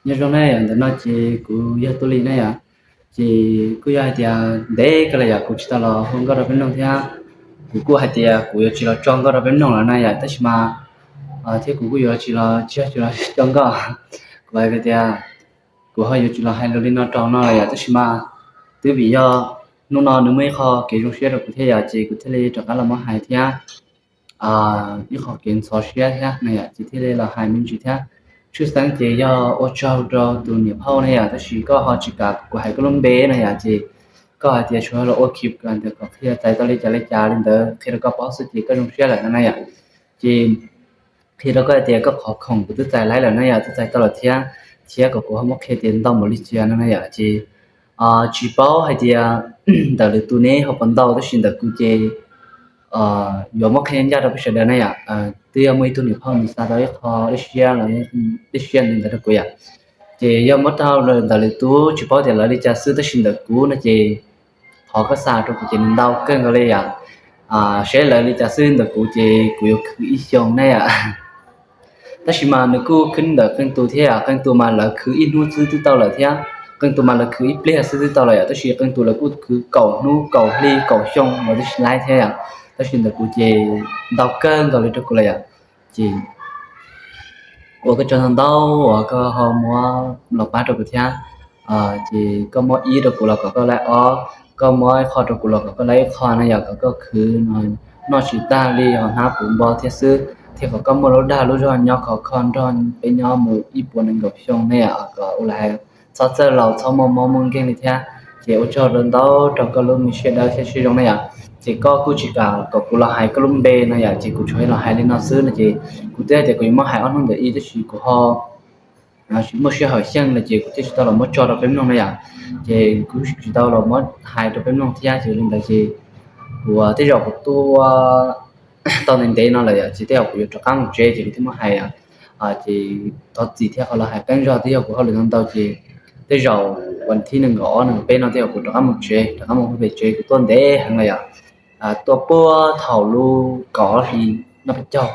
Nyob zoo na yom, ntawm no ces kuv yog Tub Lis na yom. Ces kuj yog hais tias ntev kawg lawm yom kuv tsis tau los hu nkauj rau peb mloog thiab. Kuv kuj hais tias kuv yuav tsis los tso nkauj rau peb mloog lawm na yom, tab sis mas thiab kuv kuj yuav tsis los, tsis yog tsis los tso nkauj. Kuv hais tias kuv ho yuav tsis los hais lus li no rau no lawm yom, tab sis mas twb vim yog hnub no nws muaj ib qho kev zoo siab rau kuv thiab yom, ces kuv thiaj li rov qab los muab hais thiab ib qho kev ntxhov siab thiab na yom, ces thiaj li los hais me ntsis thiab. Tshwj xeeb ces yog ua tsaug rau tus niam phauj na yom, tab sis koj ho tsis kam kuv hais koj lub npe na yom, ces koj hais tias tsuas los ua keep ntawm kom qhia txais tau li cas li cas li ntawd qhia rau koj paub xwb ces koj zoo siab lawm no na yom. Ces qhia rau koj hais tias koj qhov khoom kuv twb txais laib lawm na yom, twb txais tau lawm thiab, thiab kom kuv ho muab qhia tias ntau npaum li cas no na yom, ces tsis paub hais tias ntawm lwm tus ne ho puas ntau, tab sis ntawm kuv ces yuav muab qhia ncaj rau peb sawv daws na yom. Twb yog muaj ib tug niam phauj nws xa tau ib qho dej siab los, dej siab ntawd rau kuv yom. Ces yog muab rau ntawm lwm tus tsis paub tias lawv li cas xwb, tab sis ntawm kuv no ces qhov koj xa rau kuv ces nws ntau kawg nkaus li yom. Seb lawv li cas xwb, ntawm kuv ces kuv yuav khwv ib xyoos ne yom. Tab sis mas nws kuj khwv ntawm qee tus thiab, qee tus mas lawv khwv ib hnub xwb twb tau lawm thiab, qee tus mas lawv khwv ib pliag xwb twb tau lawm yom, tab sis qee tus lawv kuj khwv kaum hnub kaum hli kaum xyoo los twb tsis laib thiab yom. Tab sis ntawm kuv ces ntau kawg nkaus li rau kuv lawm yom. Ces ua koj tsaug ntau ntau uas koj ho muab los pab rau kuv thiab. Ces koj muab ib rau kuv los kom koj laib ob, koj muab ib qho rau kuv los kom koj laib ib qho na yom, kom koj khwv noj tsis tag li ho hnab puv npo thiab xwb, thiab kom koj muaj lub dag lub zog nyob khov kho nrog peb nyob mus ib puas nees nkaum xyoo ne yom, kom ua li hais txhob txawj laus txhob muaj mob muaj nkeeg li thiab. Ces ua tsaug ntau ntau rau koj lub me siab dawb thiab siab zoo na yom. Ces koj kuj tsis kam kom kuv los hais koj lub npe no yom, ces kuv tsuas los hais li no xwb no ces kuv twb hais tias kuv yuav muab hais ob hnub ntawm ib, tab sis kuv ho tsis muaj sij hawm xyeej no ces kuv thiaj tsis tau los muab tso rau peb mloog na yom. Ces kuv tsis tau los muab hais rau peb mloog thiab, ces li ntawd ces kuv tej zaum kuv tuaj tau ntev ntev no lawm yom, ces tej zaum kuv yuav rov qab mus tsev ces kuv thiaj muab hais. Ces thov txim thiab qhov los hais qeeb zog, twb yog kuv hauj lwm ntau ntau ces tej zaum vas thib nees nkaum ob nees nkaum peb no tej zaum kuv rov qab mus tsev, rov qab mus pem tsev, kuv tuaj ntev heev lawm yom. Tuaj puag thaum lub kaum ob hli noj peb caug,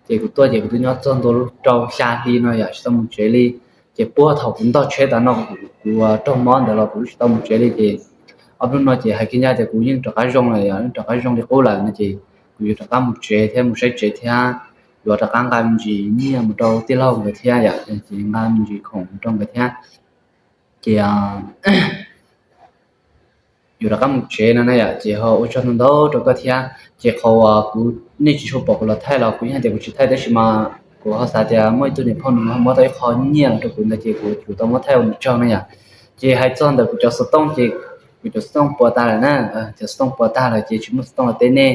ces kuv tuaj ces kuv twb nyob txog ntua lub rau xya hli no yom tsis tau mus tsev li. Ces puag thaum kuv ntog tsheb tas no kuv raug mob ntawd los kuv twb tsis tau mus tsev li ces ob hnub no ces hais kiag ncaj tias kuv yeej rov qab zoo lawm yom, yeej rov qab zoo li qub lawm no ces kuv yuav rov qab mus tsev thiab mus saib tsev thiab yuav rov qab nqa me ntsis nyiaj mus rau tij laug nkawd thiab yom, ces nqa me ntsis khoom mus rau nkawd thiab. Ces yuav rov qab mus tsev no na yom, ces ho ua tsaug ntau ntau rau koj thiab. Ces qhov uas kuv, nej tsis tshua pom kuv los thaij los kuv yeej hais tias kuv tsis thaij, tab sis mas kuv ho xav tias muaj ib tug niam phauj nws ho muab tau ib qho nyiaj los rau kuv ntawd ces kuv yuav tsum tau muab thaij ua nws tsaug na yom. Ces hais txog ntawm kuv cov xov tooj ces kuv cov xov tooj puas tas lawm na, cov xov tooj puas tag lawm ces tsis muaj xov tooj los teb nej.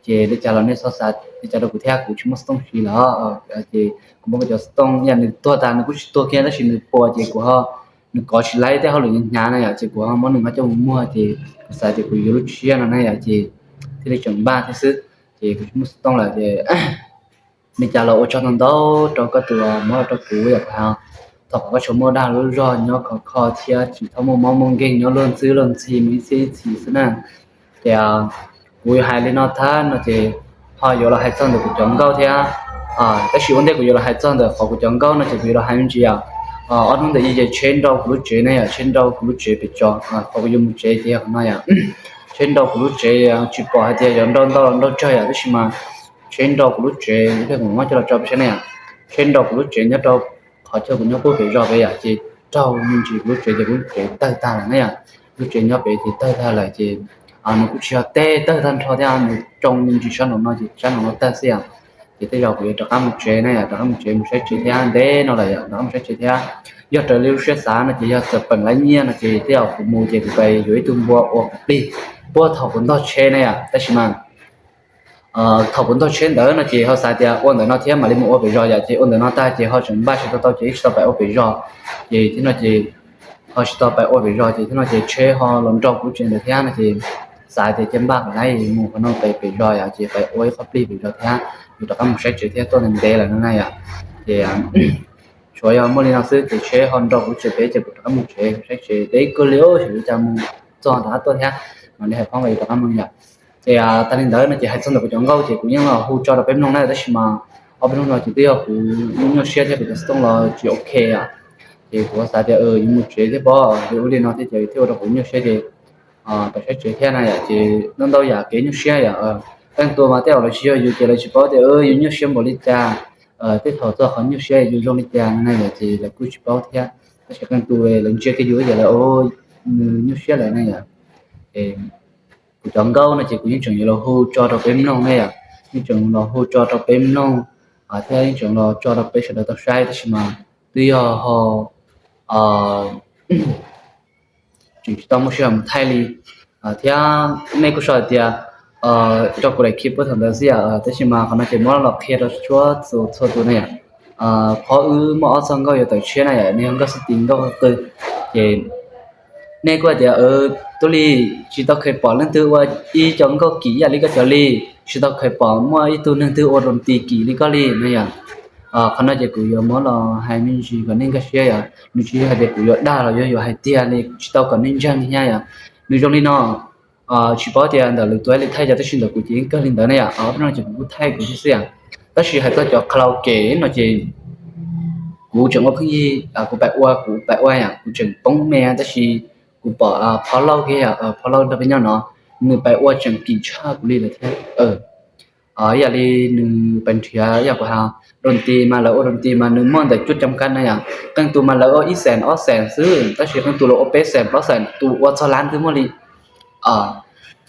Ces li cas los nej txhob xav li cas rau kuv thiab, kuv tsis muaj xov tooj siv lawm. Ces kuv muab kuv cov xov tooj yam nws tuag tas nws kuj tsis tuag kiag tab sis nws puas ces kuv ho, nws kov tsis laib tej hauj lwm hnyav na yom, ces kuv ho muab nws nqa coj mus muag ces kuv xav tias kuv yuav lub tshiab no na yom, ces thiaj li tseem npaj thiab xwb. Ces kuv tsis muaj xov tooj lawm ces li cas los ua tsaug ntau ntau rau koj tus muab los rau kuv yom. Thov kom koj tsuas muaj dag lub zog nyob khov kho thiab tsis txhob muaj mob muaj nkeeg nyob luag ntxwb luag ntxhi mus ib txhiab ib txhis xwb na. Ces kuv yuav hais li no tag no ces ho yuav los hais txog ntawm kuv cov nkauj thiab. Tab sis ua ntej kuv yuav los hais txog ntawm qhov kuv cov nkauj no ces kuv yuav los hais me ntsis yom. Ob hnub ntawm ib ces tsheb nrau kuv lub tsev na yom, tsheb nrau kuv lub tsev pem tso, qhov kuv yuav mus tsev ces yog qhov no yom. Tsheb nrau kuv lub tsev, tsis pom hais tias yuav nrau ntau los nrau tsawg yom, tab sis mas tsheb nrau kuv lub tsev, kuv muab coj los tso peb saib na yom. Tsheb nrau kuv lub tsev nyob rau qhov chaw kuv nyob puag pem zos pem yom, ces raug me ntsis kuv lub tsev ces kuv lub tsev tawg tag lawm na yom. Lub tsev nyob pem ces tawg tag lawm ces nws kuj tsis yog teb, tawg tag nrho thiab, nws tsoo me ntsis sab nraum no ces sab nraum no tawg xwb yom. Ces tej zaum kuv yuav rov qab mus tsev na yom, rov qab mus tsev mus saib tsev thiab, ntev no lawm yom, rov qab mus saib tsev thiab. Yog raws li lub siab xav no ces yog txawm peem laib nyiaj no ces tej zaum kuv mus ces kuv pais yuav ib tug npua ua kuv plig puag thaum kuv ntog tsheb na yom, tab sis mas thaum kuv ntog tsheb ntawd no ces ho xav tias ua ntawm no thiab mam li mus ua pem zos yom, ces ua ntawm no tag ces ho tseem npaj tsis tau tau ces tsis tau pais ua pem zos. Ces thiab no ces ho tsis tau pais ua pem zos ces thiab no ces tsheb ho los nrau kuv lub tsev ntawd thiab no ces xav tias cia npaj kom laib mus qhov no pais pem zos yom, ces pais ua ib qho plig pem zos thiab, yuav rov qab mus saib tsev thiab, tuaj ntev ntev lawm no na yom. Ces tsuas yog muaj li no xwb ces tsheb ho nrau kuv lub tsev pem ces kuv rov qab mus tsev saib tsev deb kawg li, xyov yuav cas mus txog rov qab tuaj thiab, mam li hais phoob los yuav rov qab mus yom. Ces tag li ntawd no ces hais txog ntawm kuv cov nkauj ces kuv yeej los hu tso rau peb mloog na, tab sis mas ob peb hnub no ces twb yog kuv nyuaj siab thiab kuv cov xov tooj los tsis ok yom. Ces kuv xav tias yus mus tsev thiab pob, yus ua li no thiab ces thiaj ua rau kuv nyuaj siab ces pab saib tsev thiab na yom. Ces ntau ntau yam kev nyuaj siab yom, qee tus mas tej zaum lawv tsis yog yus ces lawv tsis paub tias yus nyuaj siab npaum li cas, tej thaum txog qhov nyuaj siab yus zoo li cas no na yom, ces lawv kuj tsis paub thiab. Tab sis qee tus lawv ntsia kiag yus ces lawv, nws nyuaj siab lawm na yom. Kuv cov nkauj no ces kuv yeej tseem yuav los hu tso rau peb mloog ne yom, yeej tseem los hu tso rau peb mloog thiab yeej tseem los tso rau peb sawv daws tau saib, tab sis mas twb yog ho tseem tsis tau muaj sij hawm mus thaij li. Thiab nej kuj sau hais tias tso kuv daim clip puag thaum ntawd xwb yom, tab sis mas qhov no ces muab los qhia rau txhua txhua tus ne yom. Qhov wb muaj ob txoj nkauj yuav tawm tshiab na yom, nws yog nkauj xib tis nkauj qw. Ces nej kuj hais tias Tub Lis tsis tau kheev pom leej twg ua ib co nkauj kim ib yam li koj cov li, tsis tau kheev pom muaj ib tug neeg twg ua rau ti kim li koj li no yom. Qhov no ces kuv yuav muab los hais me ntsis kom nej nkag siab yom, nws tsis yog hais tias kuv yuav dag los yog yuav hais tiag li tsis tau kom nej ntseeg thiab yom. Nws zoo li no, tsis paub tias ntawm lwm tus li thaij cov, tab sis ntawm kuv ces yeej kawg li ntawd na yom. Ob peb no ces kuv kuj thaij kuv xwb yom. Tab sis hais txog cov karaoke no ces kuv tseem ua pheej yig, kuv pais ua kuv pais ua yom, kuv tseem poob me tab sis kuv pom Phoj Lauj kiag yom, Phoj Lauj nrog peb nyob no, nws pais ua tseem kim tshaj kuv li lawm thiab. Ib yam li nws pais nrhiav, ib yam kuv hais, rau ti mas lawv ua rau ti mas nws muaj ntawm cuaj cam kab na yom, qee tus mas lawv ua ib xees ob xees xwb, tab sis qee tus lawv ua peb xees plaub xees, tus ua txog lab twb muaj li.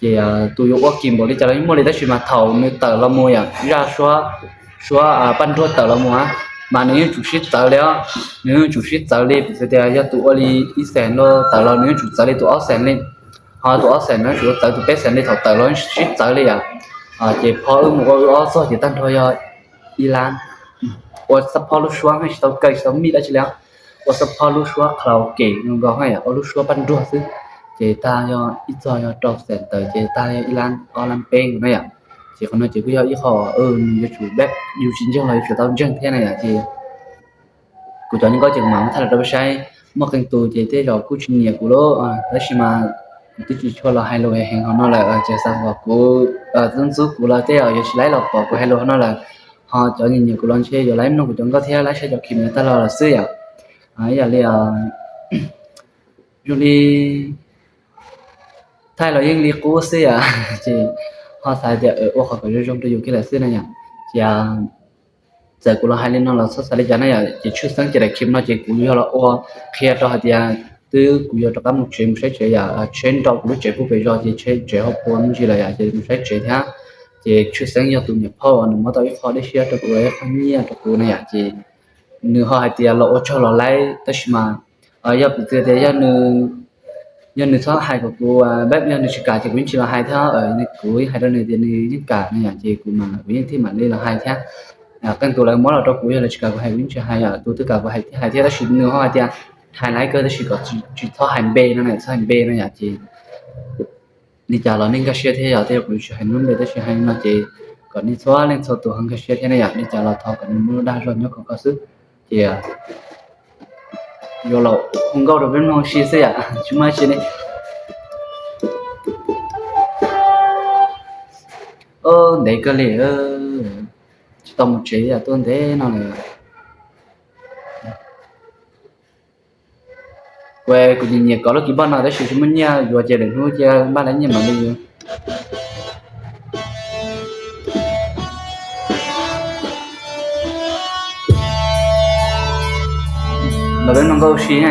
Ces tus yuav ua kim npaum li cas los yeej muaj li, tab sis mas thaum nws tawm los mus yom, zaj suab, suab paj nruag tawm los mus mas nws yeej tsum sib txawv li os, nws yeej tsum sib txawv li, piv txwv tias yog tus ua li ib xees los tawm los nws yeej tsum txawv li tus ob xees li, ho tus ob xees no tsum txawv tus peb xees li, thaum tawm los sib txawv li yom. Ces Phoj wb mus ua wb ob txog ces tag nrho yog ib lab, ua xab phob lub suab, tsis tau kaw tsis tau mij dab tsi li, ua xab phob lub suab karaoke nkaus yom, ua lub suab paj nruag xwb, ces tag yog ib txog yog rau xees tawm ces tag yog ib lab ob lab peb no yom. Ces qhov no ces kuj yog ib qho nws yuav tsum, yus tsis ntseeg los yuav tsum tau ntseeg thiab na yom. Ces kuv cov nkauj ces kuv mam muab thaij los rau peb saib, muaj qee tus ces tej zaum kuj tsis nyiam kuv lawm, tab sis mas kuv twb tsis tshua los hais lus heev hauv no lawm, ces xav kom kuv, ntxub ntxub kuv los tej zaum yuav tsis laib los pom kuv hais lus hauv no lawm. Ho cov nyiam nyiam kuv los ntshe yuav laib mloog kuv cov nkauj thiab laib saib cov clip no tag los lawm xwb yom. Ib yam li zoo li thaij los yeej li qub xwb yom, ces ho xav tias ua qhov kom zoo zoo rau yus kiag lawm xwb na yom. Ces txawm kuv los hais li no los txhob xav li cas na yom, ces tshwj xeeb ces daim clip no ces kuv yog los ua qhia rau hais tias twb kuv yuav rov qab mus tsev mus saib tsev yom, tsheb nrau kuv lub tsev pub pem zos ces tsheb tsev ho puas me ntsis lawm yom, ces mus saib tsev thiab. Ces tshwj xeeb yog tus niam phauj uas nws muab tau ib qho dej siab rau kuv, ib qho nyiaj rau kuv na yom, ces nws ho hais tias los ua tsaug los laib, tab sis mas yog piv txwv tias yog nws txhob hais kom kuv, yog nws tsis kam ces kuv yeej tsis los hais thiab, kuv yeej hais rau nws tias nws yeej kam na yom, ces kuv mas kuv yeej thiaj mam li los hais thiab. Qee tus lawv muab los rau kuv yog lawv tsis kam kuv hais kuv yeej tsis hais yom, tus twg kam kuv hais thiaj hais thiab, tab sis nws ho hais tias hais laib kawg tab sis kom tsis txhob hais npe no, txhob hais npe no yom, ces li cas los nej nkag siab thiab yom, tej zaum kuv tsis hais lub npe tab sis hais no ces kom nej txhua leej txhua tus ho nkag siab thiab ne yom, li cas los thov kom nws muaj lub dag zog nyob kom koj xwb. Ces yuav los hu nkauj rau peb mloog si xwb yom, tsis muaj dab tsi li. Ntev kawg li, tsis tau mus tsev yom, tuaj ntev no lawm. Kuv, kuv nyiam nyiam kov lub kis npaj no tab sis tsis muaj nyiaj yuav ces lwm hnub cia npaj lawv nyiaj mam li yuav. Los peb mloog nkauj si na.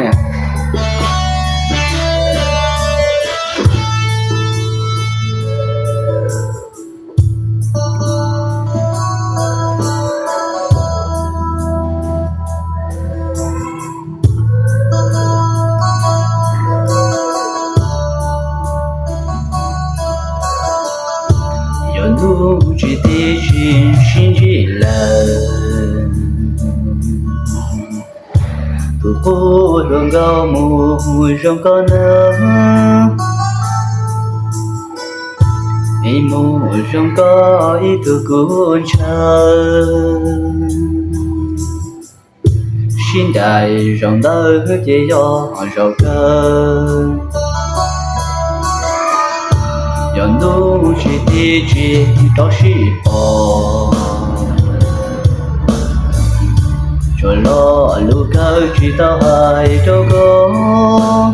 Yog hnub tsis tij tsis sib ntsib lawm, tus qub hluas nkauj mus zoo koj na, ib mus zoo koj ib tug kuv ntshaw. Sib ncaim zaum ntawd ces yog zaum kawg. Yog hnub tsis tij tsis rov sib pom, Yuav lo lus kawg tsis tau hais rau koj,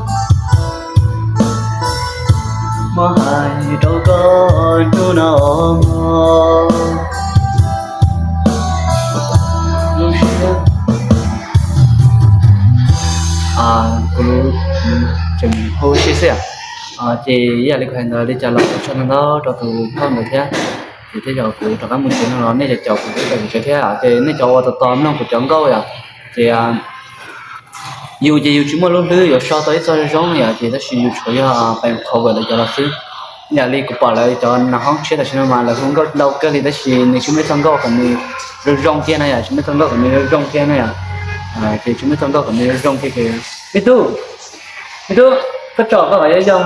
muab hais rau koj hnub no mog. Lub siab, kuv tseem hu ib si xwb. Ces ib yam li kuv hais ntawd li cas los ua tsaug ntau ntau rau tus phauj ntawd thiab. Ces tej zaum kuv rov qab mus tsev no los nej cov caum kuv tsev thiab, ces nej cov uas tos tos mloog kuv cov nkauj yom, ces yus ces yus tsis muaj lub hlwb yuav so tau ib txoj zoo zoo yom, ces tab sis yus tsuas yog pes cover lawv cov los xwb. Yam li kuv pom lawv cov nas hoob tshiab tam sim no mas lawv hu nkauj ntau kawg li tab sis nws tsis muaj ib txoj nkauj kom nws zoo zoo kiag na yom, tsis muaj ib txoj nkauj kom nws zoo zoo kiag na yom. Ces tsis muaj ib txoj nkauj kom nws zoo zoo kiag ces, me tub, me tub, koj tso koj kom yau,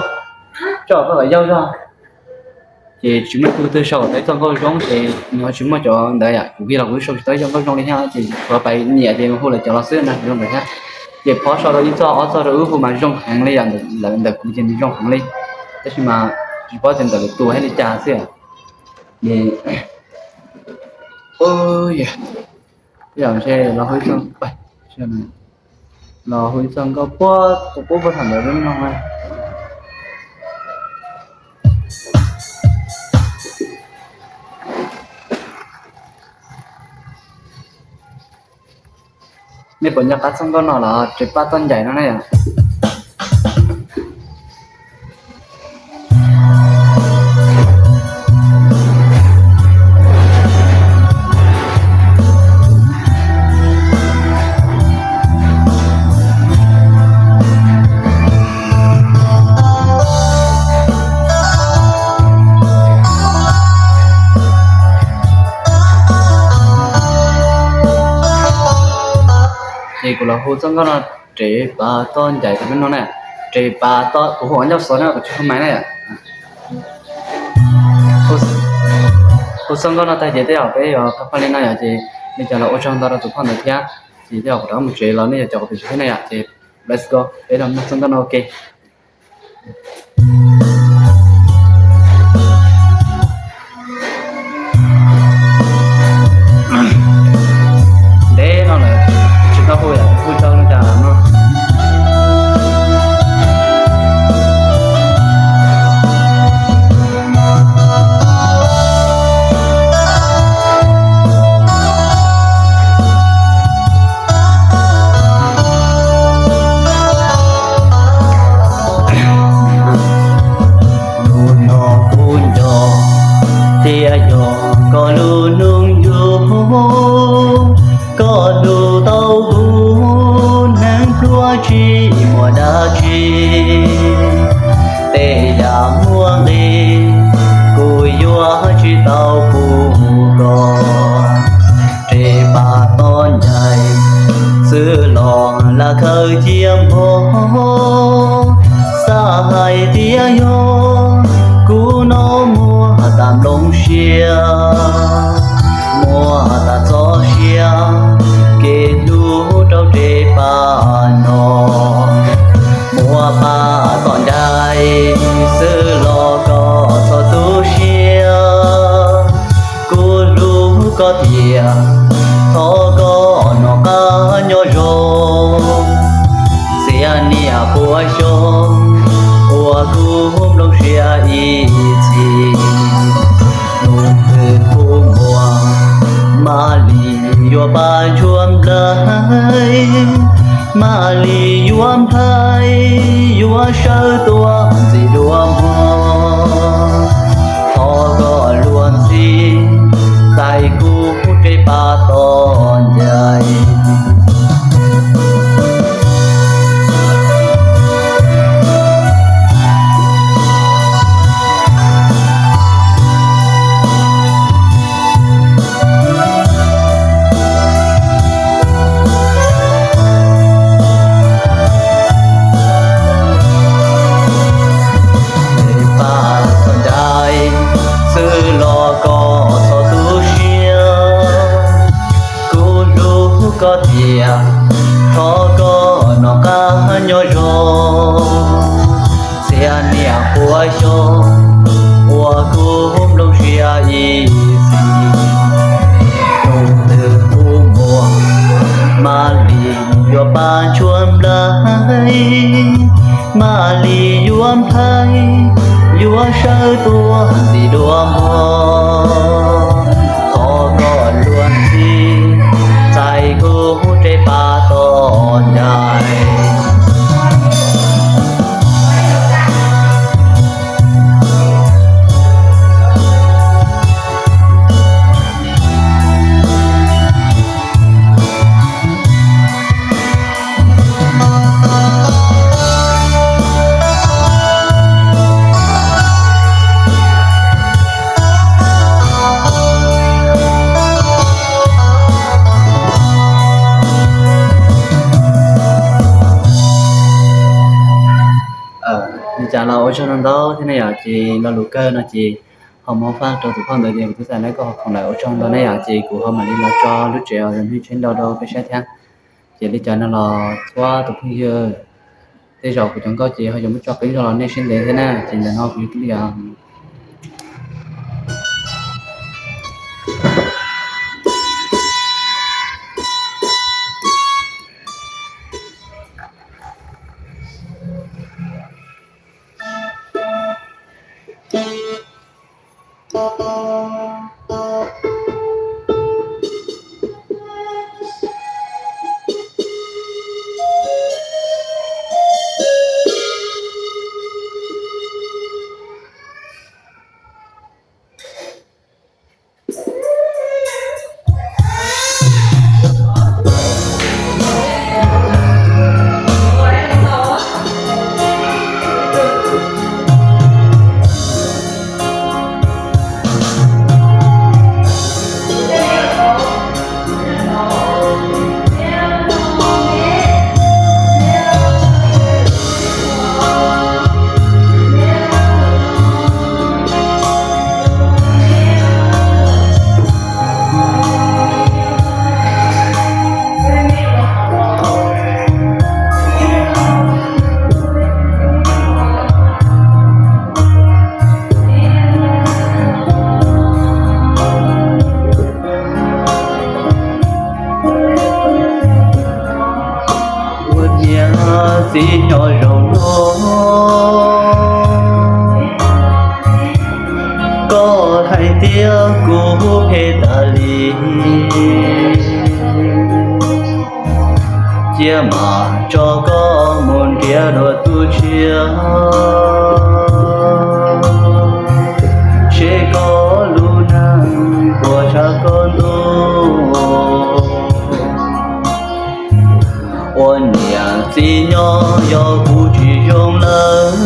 tso koj kom yau zog. Ces tsis muaj ib tug twg sau tau ib txoj nkauj zoo ces nws ho tsis muaj cov ntawd yom, kuv kiag los kuv sau tsis tau ib txoj nkauj zoo li thiab ces tsuav pais nyiam ces hu lawv cov los xwb na zoo ntawd thiab. Ces phob sau tau ib txoj ob txoj rau wb hu mas zoo heev li yom, ntawm kuv ces nws zoo heev li, tab sis mas tsis paub tias ntawm lwm tus hais li cas xwb. Ces, los hu ib txoj, los hu ib txoj nkauj puag, puag puag thaum ntawd no. Nej puas nco qab txoj nkauj no los? Tsev paj toj ncaim no na yom. Ces kuv los hu txoj nkauj no, Tsev paj toj ncaim rau peb no na. Tsev paj toj, kuv hu ncauj xov na, kuv tsis hu mais na. Hu txoj nkauj no tag ces tej zaum peb yuav pab pab li no yom, ces nej cov los ua tsaug ntau rau tus phauj ntawd thiab. Ces tej zaum kuv rov qab mus tsev los nej yuav caum kuv pes tsawg thiab na yom, ces let's go, peb los mloog txoj nkauj no ua ke. Ntev no lawm tsis tau hu, hu tau li cas no. Hnub no kuv nco thiab yog koj lub hnub nyoog, koj hlub tau kuv neeg pluag tsis muaj dab tsi. Tej yam muaj nqis kuv yuav tsis tau pub koj. Tsev paj toj ncaim xwb los lam khaws cia mog, xav hais tias yog kuv no muaj tas nplooj siab, muaj tas txoj sia, kev hlub rau tsev paj no. Muaj paj toj ncaim xwb los koj txhob tu siab, kuv hlub koj tiag, thov koj noj qab nyob zoo. Txhiab niam quav xyoob uas kuv nplooj siab ib txhis, hnub twg kuv muaj mam li yuav pab ntsuab nplawg, mam li yuav nplhaib yuav sawv tuaj ntxiv dua mog. Thov koj luag ntxhi txais kuv tsev paj toj ncaim. Tsev paj toj ncaim xwb los koj txhob tu siab, kuv hlub koj tiag, thov koj noj qab nyob zoo. Txhiab niam quav xyoob uas kuv nplooj siab ib txhis, hnub twg kuv muaj mam Yuav pab tshuav nplai, mam li yuav nplhaib, yuav sawv tuaj ntxim dua mog. Thov koj luag ntxhi, txais kuv tsev pab tom ncai. Li cas los ua tsaug ntau ntau thiab ne yom, ces lo lus kawg no ces ho muab faj rau tus phauj ntawd tias kuv twb txais lawm, koj ho khoom lawm, ua tsaug ntau ne yom, ces kuv ho mam li los tso lub tsev uas yog neeg tsheb ntau rau peb saib thiab. Ces li cas no los txhua tus phooj ywg, tej zaum kuv cov nkauj ces ho yuav muab tso qeeb zog los nej siab ntev thiab na, ces ntawm no kuv yuav tib li os. Ua niam txiv nyob zoo no, koj hais tias kuv phem tas li, cia mam tso koj mus nrhiav dua tus tshiab, seb koj lub neej puas tshaj koj ntuj. Ua niam txiv nyob yog kuv tsis zoo lawm,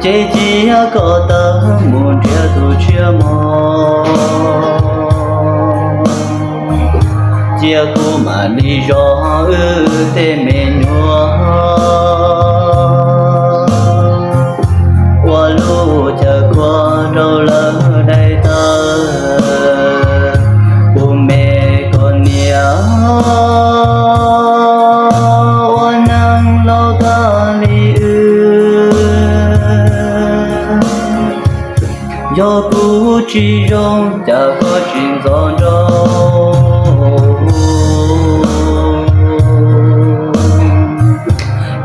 ces cia koj tawm mus nrhiav tus tshiab mog, cia kuv mam li zov wb tej me nyuam, ua lub chaw khuav rau lawv daim tawv. Kuv me koj niam, ua neeg laus tas li wb, yog kuv tsis zoo cas koj tsis ntxov nraug,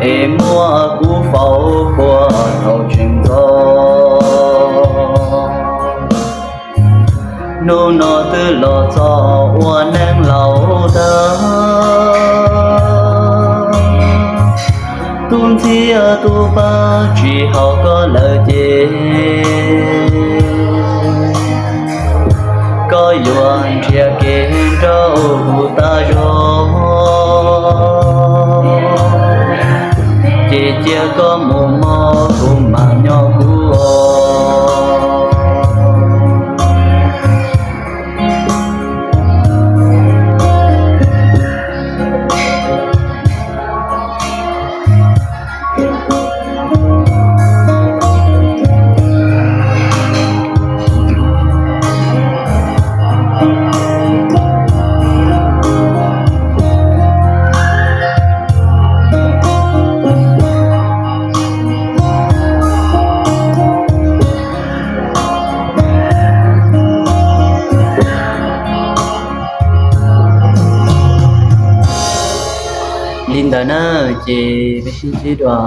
es muab kuv faus puag thaum tseem ntxov. Hnub no twb los txog ua neeg laus tag, tus ntxhiab tus pab tsis haum koj lawm ces, koj yuav nrhiav kev nrauj kuv tas zog, ces cia koj mus mog, kuv mam nyob kuv os. Li ntawd na, ces peb sib ntsib dua.